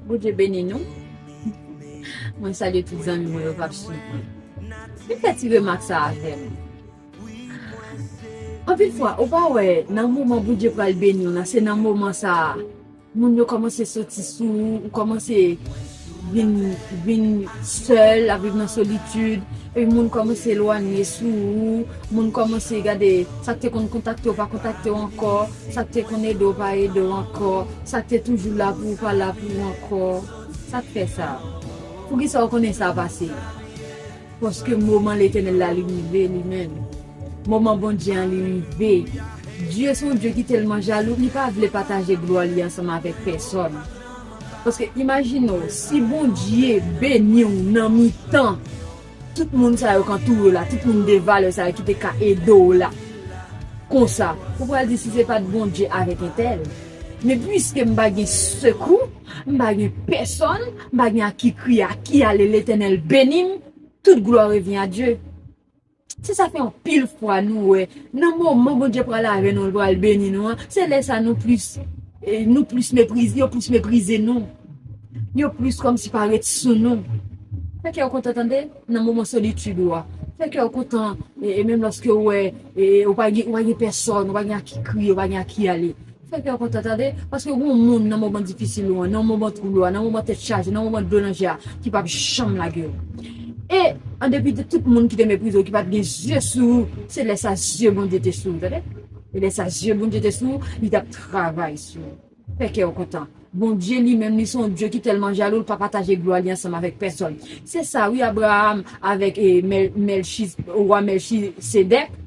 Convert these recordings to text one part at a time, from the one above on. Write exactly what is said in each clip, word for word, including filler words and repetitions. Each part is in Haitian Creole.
Bondye beni nou. Mwen salye tout zanmi mwen yo k ap swiv mwen. Vin fè ti remak sa avè m. Anpil fwa, ou pa wè, nan moman Bondye pral beni w lan, se nan moman sa a, moun yo kòmanse soti sou ou, ou kòmanse vin, vin sèl, ap viv nan solitid, epi moun kòmanse elwanye sou ou, moun kòmanse gade sa k te konn kontakte w, pa kontakte w ankò, sa k te konn ede w, pa ede w ankò, sa k te toujou la pou ou, pa la pou ou ankò. Sa k fè sa? Poukisa w konnen sa pase? Paske moman Letènèl la, li rive li menm. Moman Bondye an, li rive. Dye se yon Dye ki tèlman jalou, li pa vle pataje glwa li ansanm avèk pèsòn. Paske imajine w, si Bondye beni w nan mitan tout moun sa yo k antoure w la, tout moun de valè sa yo ki te ka ede w la, konsa, ou pral di, "Si se pa t Bondye avèk entèl." Men piske m pa gen sekou, m pa gen pèsòn, m pa gen a ki kriye, a ki ale, Letènèl beni m, tout glwa revyen a Dye. Se sa fè anpil fwa nou wè, nan moman Bondye pral avè nou, l pral beni nou an, se lè sa nou plis, eh, nou plis meprize, yo plis meprize nou. Yo plis kòmsi pa ret sou nou. Fè kè w kontan tande, nan moman solitid ou a. Fè kè w kontan, e, e menm lòske w wè, e, ou pa gen, ou pa gen pèsòn, ou pa gen a ki kriye, ou pa gen a ki ale. Fè kè w kontan tande, paske gen yon moun nan moman difisil ou an, nan moman twoub ou a, nan moman tèt chaje, nan moman dlo nan je a, ki p ap janm lage w. E, an depi de tout moun ki te meprize w, ki pa t gen zye sou ou, se lè sa zye Bondye te sou ou, tande? E lè sa zye Bondye te sou ou, li t ap travay sou ou. Fè kè w kontan. Bondye li menm, li se yon Dye ki tèlman jalou, li pa pataje glwa li ansanm avèk pèsòn. Se sa, wi, Abraham avèk, e, Mèl-, Mèlchi-, wa Mèlchisedèk.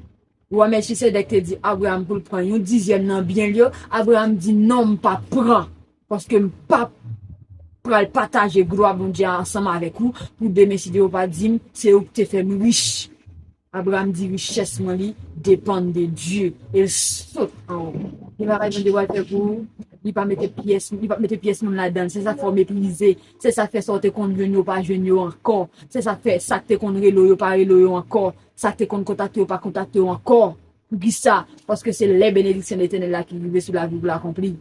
Wa Mèlchisedèk te di Abraham pou l pran yon dizyèm nan byen l yo. Abraham di, "Non, m p ap pran, paske m p ap pral pataje glwa Bondye a ansanm avèk ou, pou demen, si Dye pa di m, se ou ki te fè m rich." Abraham di, "Richès mwen, li depann de Dye." E l sot anwo. Gen bagay Bondye pral fè pou ou, li pa mete pyès, li pa mete pyès moun ladan l. Se sa k fè w meprize. Se sa k fè sa w te konn jwenn yo, pa jwenn yo ankò. Se sa k fè sa k te konn rele w, yo pa rele w yo ankò. Sa k te konn kontakte w, pa kontakte w ankò. Poukisa? Paske se lè benediksyon Letènèl la ki rive sou lavi w pou l akonpli.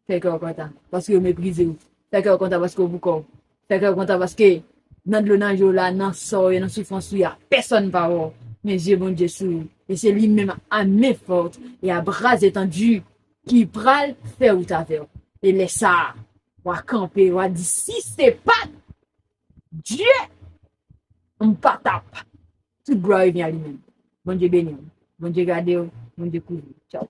Fè kè w kontan, paske yo meprize w. Fè kè w kontan, paske w pou kò w. Fè kè w kontan, paske nan dlo nan je w la, nan sa w ye, nan soufrans ou ye a, pèsòn pa wè w. Men zye Bondye sou ou. E se li menm, à main forte et à bras étendu, ki pral fè wout avè w. E lè sa a, w a kanpe, w a di, "Si se pa t Dye, m pa t ap." Tout glwa revyen a li menm. Bondye beni w. Bondye gade w. Bondye kouvri w. Tchaw.